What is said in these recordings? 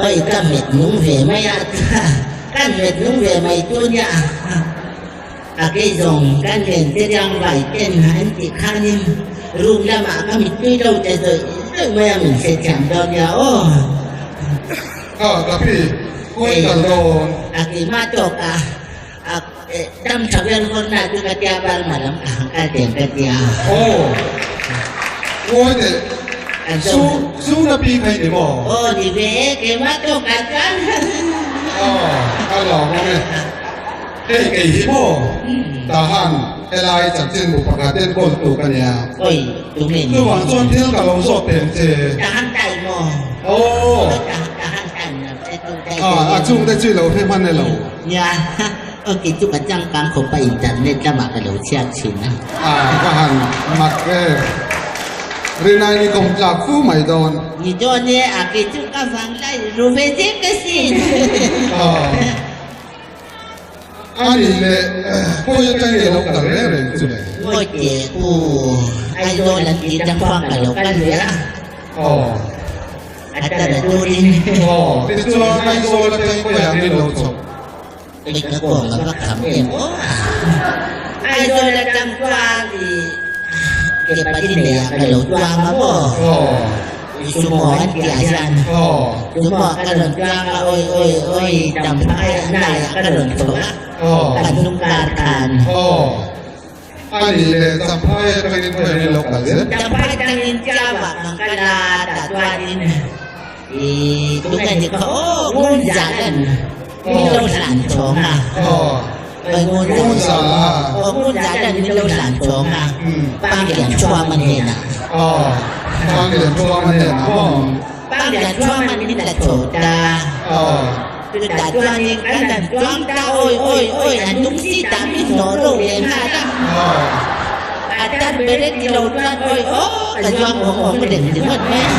Oi ka met nung ve mai a, kan met nung ve mai tu nia. A kei zawng kan len te riang vai ten an tih khanin room lamah ka mittui lo te zawih zawih mai a min hrethiam dawn nia aw. Kha ka pi, kawi kal dawn. A keimah tawk a, a dam tha vel hawn na chu ka tia Burma lam ka han kal teng ka tia. Aw, kawi teh, su su na pi khai ni maw? Aw ni ve e, keimah tawk ah chuan. Aw, ka lawm awm e. Hei kei hi maw? Tahan, helai chanchinbu pakhat enkawl tu ka nia. Oi, tunge ni? Chuvang chuan thil ka lo zawt teng che. Tahan tai maw? Aw. Tahan tai na che tu tai. A, a chung te chu i lo hre hman e lo. Nia, ok chu ka changkang khawp a internet lamah ka lo chhiat thin a. A, ka han mak e. Rinai ni kawm tlak fu mai dawn. Ni dawn e, a kei chu ka vang lai ru ve zek asin. Aw. A nih leh pawi atang nge lo kal reng reng chu le? Ngawi teh u, Aizawl an tih dang khuang ka lo kal ve a. Aw. A tara turin. Aw, tichuan Aizawl atang pawiah min lo chawp. Eng ka kawng a va kham em aw. Aizawl atang khuang i ke pali neiah ka lo tuang a maw? Aw. Sumo an tih ah hian Sumo ah ka rawn tlang a awi awi awi tam phai a hnai ah ka rawn tho a kan hnung kar khan. Aw a nih leh Champhai atangin khawiah in lo kal zel. Champhai atangin Chau ah kan kal a tah chuanin i tunge ni kha aw ngun zah lan min lo hlan chhawng a Ngun zah aw ngun zah lan min lo hlan chhawng a Panglian Thuama hnenah Panglian Thuama hnenah maw Panglian Thuama min la chho ta chutah chuanin kan han chuang ta awi awi awi an hnung si tah min hnawh ro leh nghal a a tan ber e ti lo chuan awi aw ka zuang awm awm reng ringawt mai a.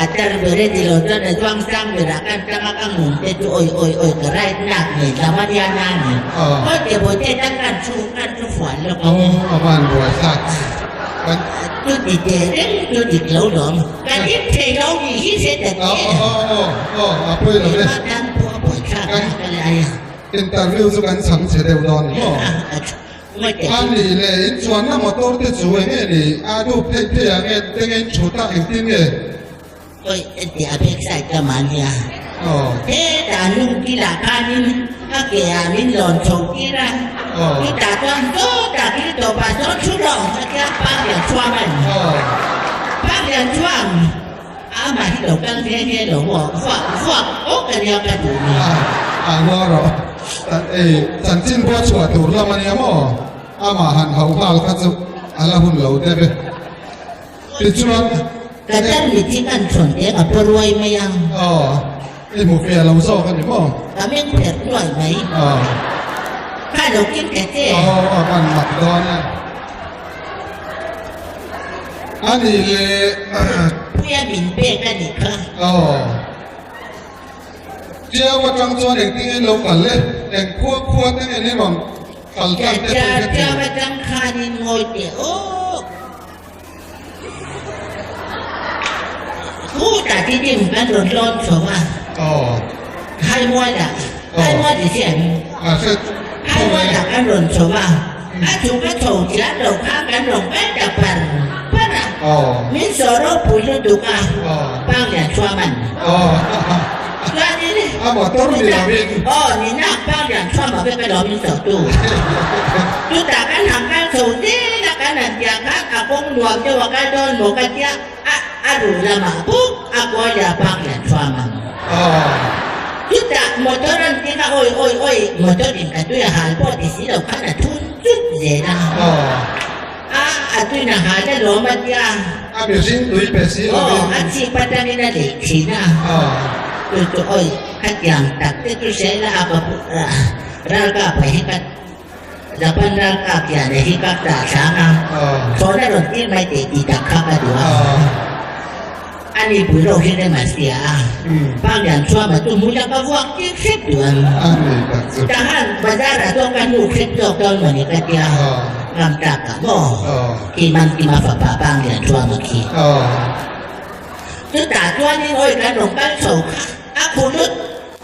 A tar ber e ti lo chuan a zuang sang berah kan tang a ka ngun te chu awi awi awi ka right nak nei lam a nia na ni. Awi te bawi te tang kan thu kan thu fuan lawk ang. Aw a van buai thlak kan. Chu ti teh reng chu dik lo lawm. Kan him thei lo ni hi hre ta che. Aw aw aw aw a pawi lo e. Keimah tan pawh a pawi thlak a ka lai a. Interview chu kan chhang che deuh dawn ni maw? A nih leh in chuanna motor te chu eng nge ni? A dup theih theih ang nge te nge in thut a engtin nge? Oi enti a back side lamah nia. Hetah nung kilah khanin a ke ah min lawn chho tir a, chutah chuan sawtah kil tawpah sawn thu rawh a tia Park Lian Chuang a ni. Park Lian Chuang amah hi lo kal nghe nghe lo maw? Vuak vuak awk a nia ka duh ni. A ngaw rawh. Ei chanchin pawh chhuah tur lam a nia maw? Amah han hauh nghal kha chu a la hun lo deuh e. Tichuan. Ka tan mit hi kan thawn teng a paw ruai mai a. Aw, i hmu fiah lo zawk a ni maw? Ka meng pherh nuai mai. Aw. Kha lo kim ta che. Aw, a van mak dawn e. A nih leh. Puia min pek a nih kha. Aw. Chiau atang chuan engtin nge lo kal le? Eng khua khua te nge ni rawn kal tan te pawh i hre thei. Chiau atang khanin ngawi teh aw. Khutah tidim kan rawn lawn chho a. Aw. Haimualah, Haimual ti si an. A hre. Haimualah kan rawn chho a. A chhuk a chho chian lo kha kan rawn kal ta par par a. Aw. Min saw ropui lutuk a. Aw. Panglian chhuam an. Aw. Chuanin. A motor ni lovin. Aw, ni nak Panglian chhuam a vek alawm min sawtu. Chutah kan han kal chho zel a, kan han piah khan a kawng nuam deuh a kal dawn maw ka tia, a a ruh lamah bawk a kuai leh a Panglian chhuam ang. Chutah motor an ti kha awi awi awi, motor in ka tui a hal pawh ti si lo khan a thun chut zel a. A a tui na hal alawm a tia. A mihring tui pe si lovin. Aw, a chhip atangin a lei thin a. Chu chu awi, khatiang tak te chu hre la a ka ralkap ah hi ka Japan ralkap hian hi ka tah hrang a. Thawn a rawn tir mai teh tih tak kha ka duh a. A ni pui ro hi rem a sia a. Panglian chhuama chu hmun a ka vuak tir hrep duh ang. Tahan bazar ah chuan ka hnuk hrep zawk dawn mawni ka tia. Ngam tak ah maw? Khi Mankima fapa Panglian chhuama khi. Chutah chuanin awi kan rawn kal chho kha a khu lut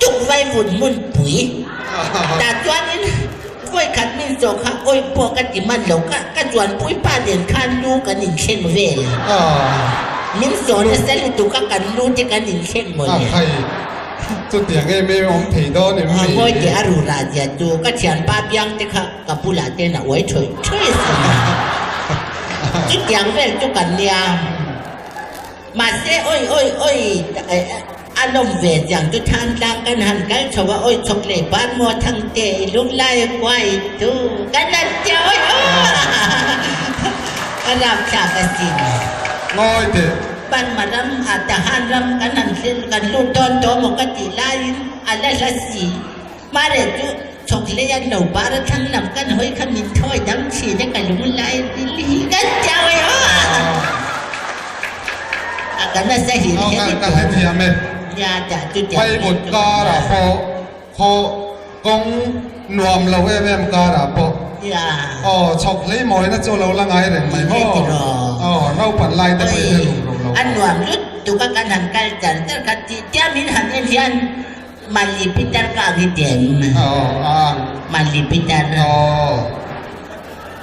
tuk vai vun hmunpui. Tah chuanin vawikhat min zawh kha awi pawh ka ti man lo ka ka chuanpui pa nen khan lu kan inthleng vel. Min zawh nasa lutuk a kan lu te kan inthleng mawle. Chutiang em em awm thei dawn em ni? Ngawi teh a rura zia chu ka thianpa biang te kha ka bulah ten a uai thawi thawi a sin a. Chutiang vel chu kan nia. Mahse awi awi awi a lawm ve chiang chu than tlang kan han kal chho a awi chhawk leh ban maw thang te i lung lai a kuai chu kan han tia awi aw ka lak thlak a sin. Ngawi teh. Burma ram ah Tahan ram kan han thlen kan lut dawn tawh maw ka tih laiin a la hla si. Hmare chu chhawk hlei an lo bar a thlang lam kan hawi kha min thawi dam thin e ka lung lai ril hi kan chau e aw a ka nasa hil hian i ka hrethiam e nia dah chu tiang Bible karah pawh khaw kawng nuam lo em em karah pawh aw chhawk hlei mawina chu lo la ngai reng mai maw aw naupan lai te pawh i hre rum rum lo a nuam lutuk a kan han kal char char kha tih tia min han en hian Mali Peter ka ang i ti em? Aw, a ang. Mali Peter. Aw.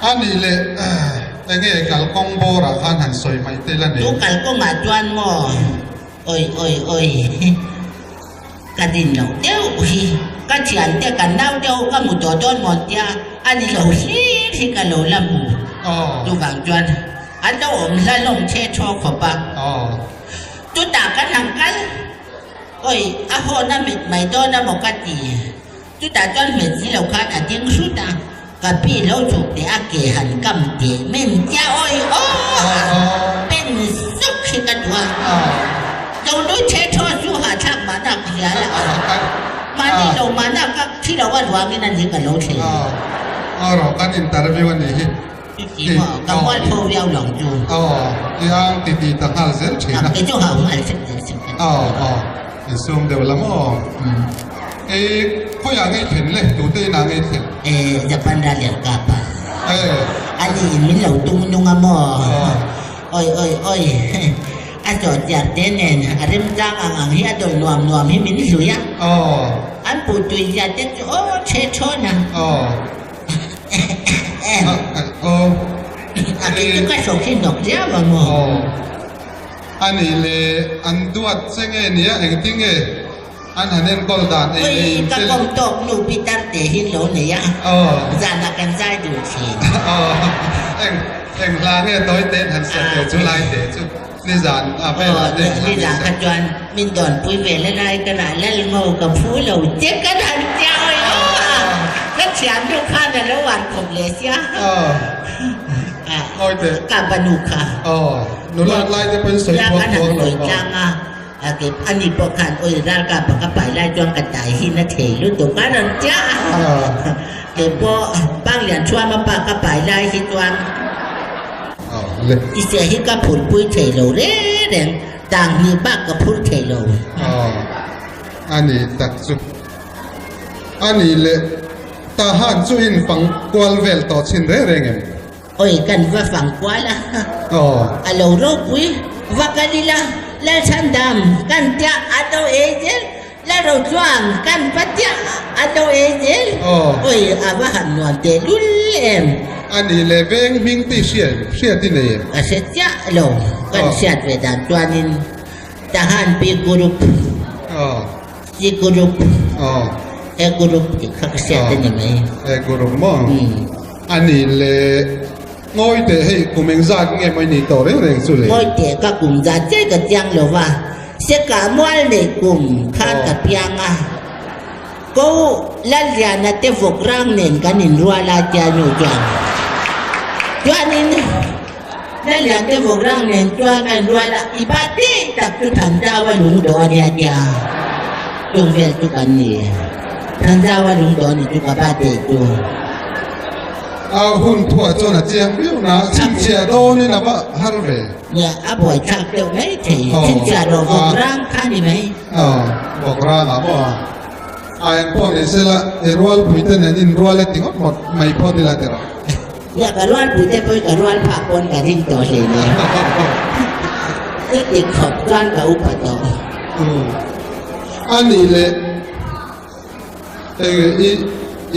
A nih leh enge kalkawng bawrah khan han sawi mai te la nei? Chu kalkawngah chuan maw? Oi oi oi ka din loh deuh hi. Ka thiante kan naute ho ka hmu tawh dawn maw tia a ni lo hlir hi ka lo la hmu. Chuvang chuan an lo awm hla hlawm che thaw khawp a. Chutah kan han kal. Awi, a hawn a mit mai dawn a maw ka ti. Chutah chuan hmet si lo khan a ding hrut a, ka pi lo chhuk teh a ke han kam teh men tia awi aw a pen suk hi ka duh a. Lo nui the thaw chu hahthlak mahna ka hria la a, mahni lo mahna ka thi lo a ruangin a ni ka lo thlen. Aw rawh kan interview a nih hi. Chuti maw, ka mual pho viau lo chu. Aw, i ang ti ti ta nghal zel thin a. Kei chu hau nghal sek zel sek a. Aw, aw, insum deuh la maw? E, khawiah ngei thlen le, tute inah ngei thlen? E, Japan ral lian kap a. E. Ani in min lo tung nung a maw? Oi, oi, oi, a zawh chiar te nen a remchang ang ang hi a dawl nuam nuam hi min hlui a. Aw. An puh tui zia te chu aw chhe thawn a. Aw. A nih le an duat che nge nia engtin nge an han enkawl dan ei leh in che le. Eng eng hla nge tawi te in han sa teh chu lai teh chu nizan a velah te eng hla nge sa. Ngawi teh. Aw nula lai te pawhin sawi thuak thuak lo maw. Ani pawh khan awi ralkap a ka pai lai chuan ka tai hi na thei lutuk a rawn tia a. Kei pawh Panglian Thuama pa ka pai lai hi chuan i se hi ka phurpui thei lo reng reng, tang hnih bak ka phur thei lo. Aw, a ni tak chu. A nih leh Tahan chu in fang kual vel tawh chhin reng reng em? Awi kan va fang kual a, a lo ropui va kal ila Lalchhandam kan tia a lo ei zel, Lalrotluang kan va tia a lo ei zel, awi a va han nuam teh lul em. A nih leh veng hming tih hria em? Hriat i nei em? Ka hre chiah lo, kan hriat ve dan chuanin Tahan Pi Group, Si Group, E Group tih kha ka hriat a ni mai. E Group maw? A nih leh ngawi teh hei kum engzat nge maw i nih tawh reng reng chu le? Ngawi teh ka kum zat che ka chiang lo va, Seka mual nei kum khan ka piang a, ko Lalliana te vawk rang nen kan inrual a tia nu chuan chuanin Lallian te vawk rang nen chuan kan inrual a, i pa te tak chu Thanzau a lung dawh a nia tia chung vel chu kan ni. Thanzau a lung dawh a ni chu ka pa te chu. A hun thuah chuan a chiang viau na, chhinchhiah dawnin a va har ve. Nia, a buai thlak deuh mai thei, chhinchhiah rawh vawk rang kha ni mai. Aw, vawk rang ah pawh a a eng pawh ni sela, i rualpui te nen inrual e ti ngawt ngawt mai pawh ni la ti rawh. Nia, ka rualpui te pawh hi ka rual phah pawn ka ring tawh hle nia. Chuti khawp chuan ka upa tawh. Umm. A nih leh enge i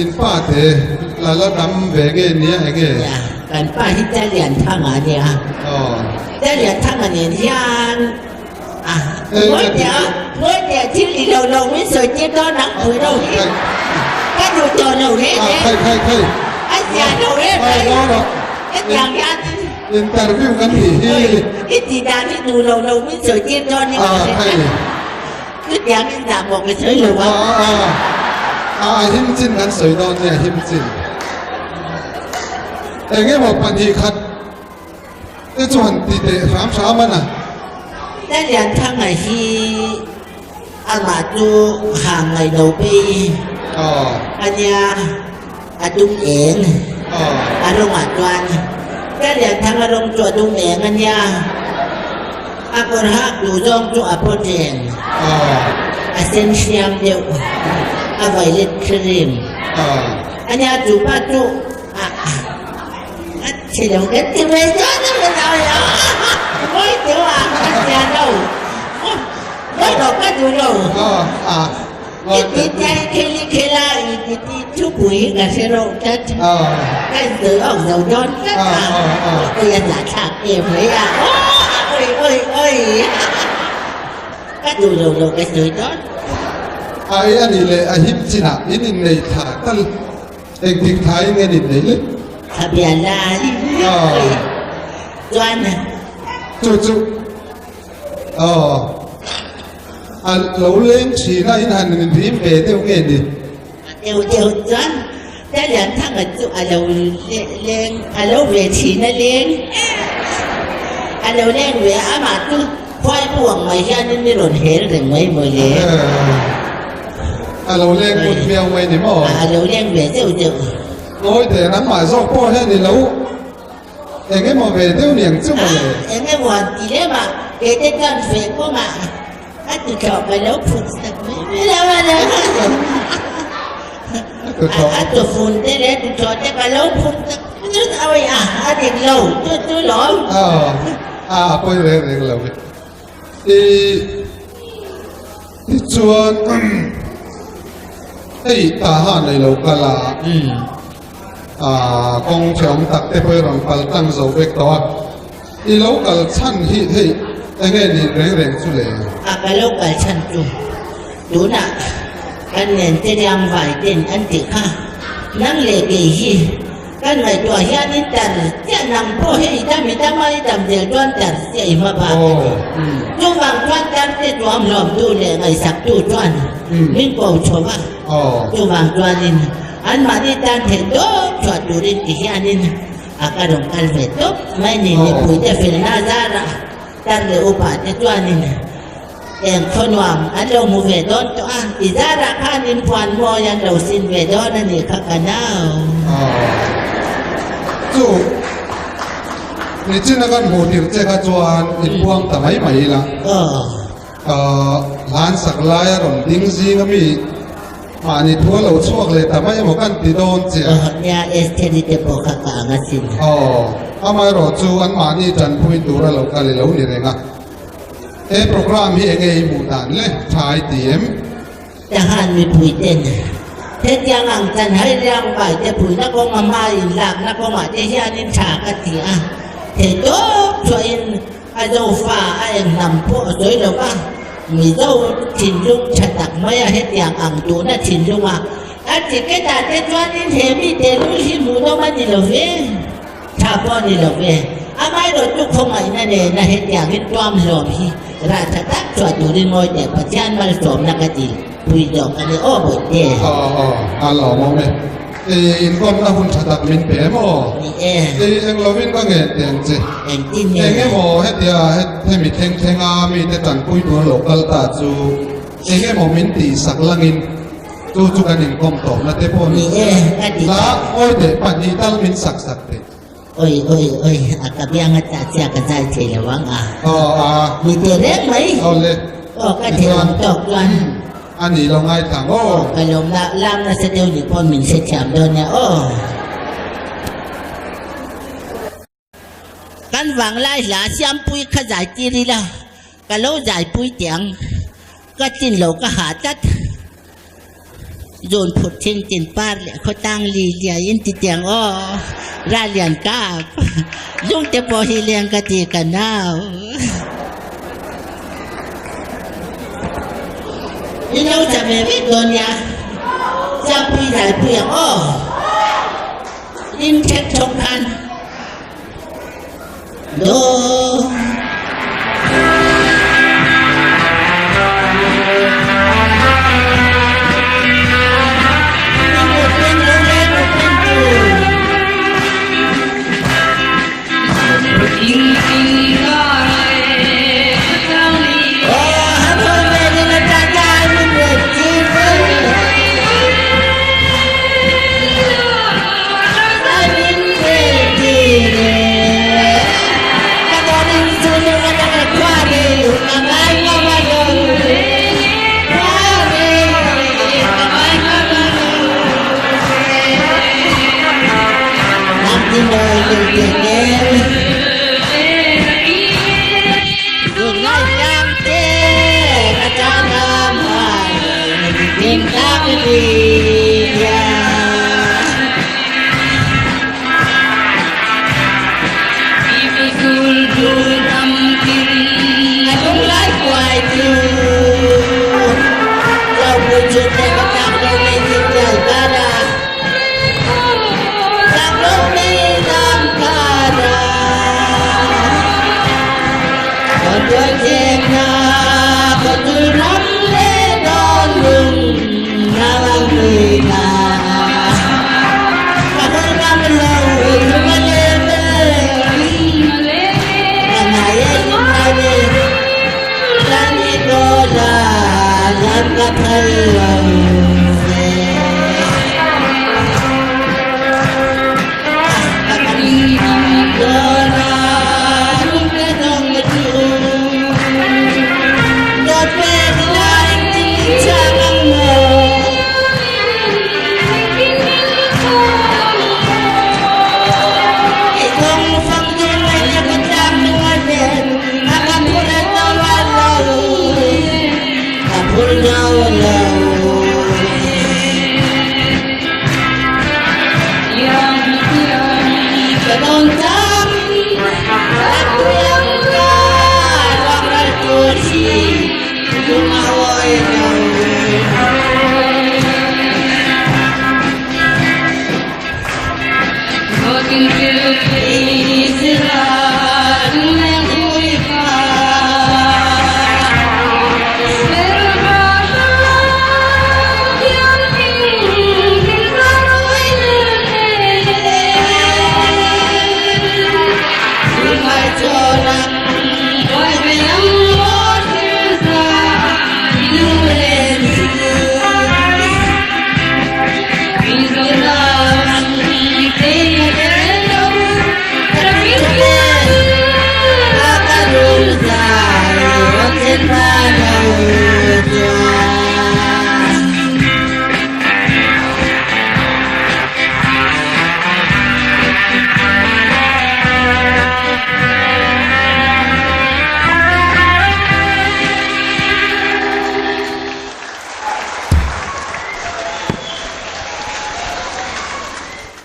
in pa te la la dam ve nge nia enge? Nia, kan pa hi Talianthanga a nia. Aw. Talianthanga nen hian a Ngawitea, Ngawitea thil i lo lo min sawi tir dawn ang pui ro hi. Ka duh tawh lo reng reng. Khai khai khai. A zia lo reng reng. Hetiang hian. Interview kan nih hi. I tih dan hi duh lo lo min sawi tir dawn in ka hre tlat. Chutiang in dah mawh ka sawi lo a. A a him chin kan sawi dawn nia him chin. Eng emaw 2 khat te chuan ti teh hram hram a na. Talianthanga hi amah chu hang ngaih lo pei a nia. A dum eng a rawngah chuan Talianthanga rawng chu a dum eng a nia. A kawr hak duh zawng chu a pawt reng. A sen hriam deuh, a violet cream a nia. Chu pa chu a a chhe lo kan ti mai dawn a ni lo a, mawi deuh a, a zia lo. Mawi lo ka duh lo. I ti tlai khel i khel a, i ti ti thupui ka hre reuh tlat. Ka inzawh awk zo dawn tlat a, awi a zahthlak em mai a, awi awi awi ka duh lo lo ka sawi dawn. Ai a nih leh a him chinah in innei thla tal engtik thla in nge innei le? Thla bial lai chuan. Chu chu aw. A lo leng thin a, in han rim ve deuh nge ni? A deuh deuh chuan Talianthanga chu a lo leng, a lo ve thin a leng, a lo leng ve a, amah chu khuai buang mai hianin i rawn hel reng mai maw le? A lo leng ngut viau mai ni maw? A lo leng ve deuh deuh. Ngawi teh, nangmah zawk pawh hian i lo. Eng emaw ve deuh niang chu mawle. Eng emaw an ti lem a, kei te chuan feh kawngah a ti thlawh ka lo phut sak mai mai lo a lo. A tufun te leh tuthlawh te ka lo phut sak zut awi a, a dik lo chu chu lawm. A pawi reng reng lo e. I tichuan hei tahan nei lo kal a. Kawng ṭheawm tak te pawh i rawn pal tlang zo vek tawh a, i lo kal chhan hi hei eng nge nin reng reng chu le? A ka lo kal chhan chu tunah kan nen te riang vai ten an tih kha, nang leh kei hi kan ngaihtuah hianin tar chiah nang pawh hei i dam i dam a i dam zel chuan tar chiah i hma bak a ni. Chuvang chuan tar te tuam hlawmtu leh ngaihsaktu chuan min ko chho va, chuvang chuanin Anmahni tan theih tawp chhuah turin ti hianin a ka rawn kal ve tawp mai ni. Mipuite felna zarah tar leh upa te chuanin eng khaw nuam an lo hmu ve dawn tawh a, i zarah khan in phuan mawi an lo sin ve dawn a nih kha ka nau. Chu nichin a kan hmuh tirh che kha chuan in puang ta mai mai ila. Hlan sak lai a rawn ding zing a mi. Mahni thu a lo chhuak leh ta mai emaw kan ti dawn che a. Aw nia, Estheri te pawh kha ka ang asin. Aw, amaherawh chu anmahni tanpui tur a lo kal i lo ni reng a. He programme hi enge i hmuh dan le? Tha i ti em? Tahan mipui ten hetiang ang chan hai riang vai te puina kawnga hma inlakna kawngah te hianin tha ka ti a, theihtawp chhuahin A Zofa a eng hnam pawh a sawi lo va, Mizo thinlung tha tak maia hetiang ang duhna thinlunga a ticket ah te chuanin he mite lul hi hmuhnawm a ni lo ve, tha pawh a ni lo ve. Amaherawhchu khawngaihna nena hetiangin tuam hlawm hi rah tha tak chhuah turin mawi teh Pathian malsawmna ka ti pui zawk a ni aw Bawihte. Aw aw, a lawmawm e. I inkawmna hun tha tak min pe em aw? Ni e. I eng lovin ka ngen teh ang che. Engtin nge? Eng emaw hetia hemi thleng thlenga mite tanpui tur lo kal ta chu eng emaw min tihsak langin chu chu kan inkawm tawhna te pawh ni e, ka ti La awi teh 2 tal min sak sak teh. Oi oi oi, a ka bianga chah chiah ka zai thei lo ang a. Aw a. Ni teh reng mai. Aw le. Aw ka thei ang tawk chuan. A ni lo ngaithla ang aw. Ka lawm la, lam nasa deuh ni pawh min hrethiam dawn nia aw. Kan. vanglai hla Siampui kha zai tir ila ka lo zaipui teh ang. Ka tlin lo ka hah tlat. Zun phut thin tin par leh khawtlang li liai in ti tiang aw ra lian kap lung te pawh hi leng ka ti ka nau. I lo cha ve vek dawn nia Siampui zaipui ang aw in thek thawk khan.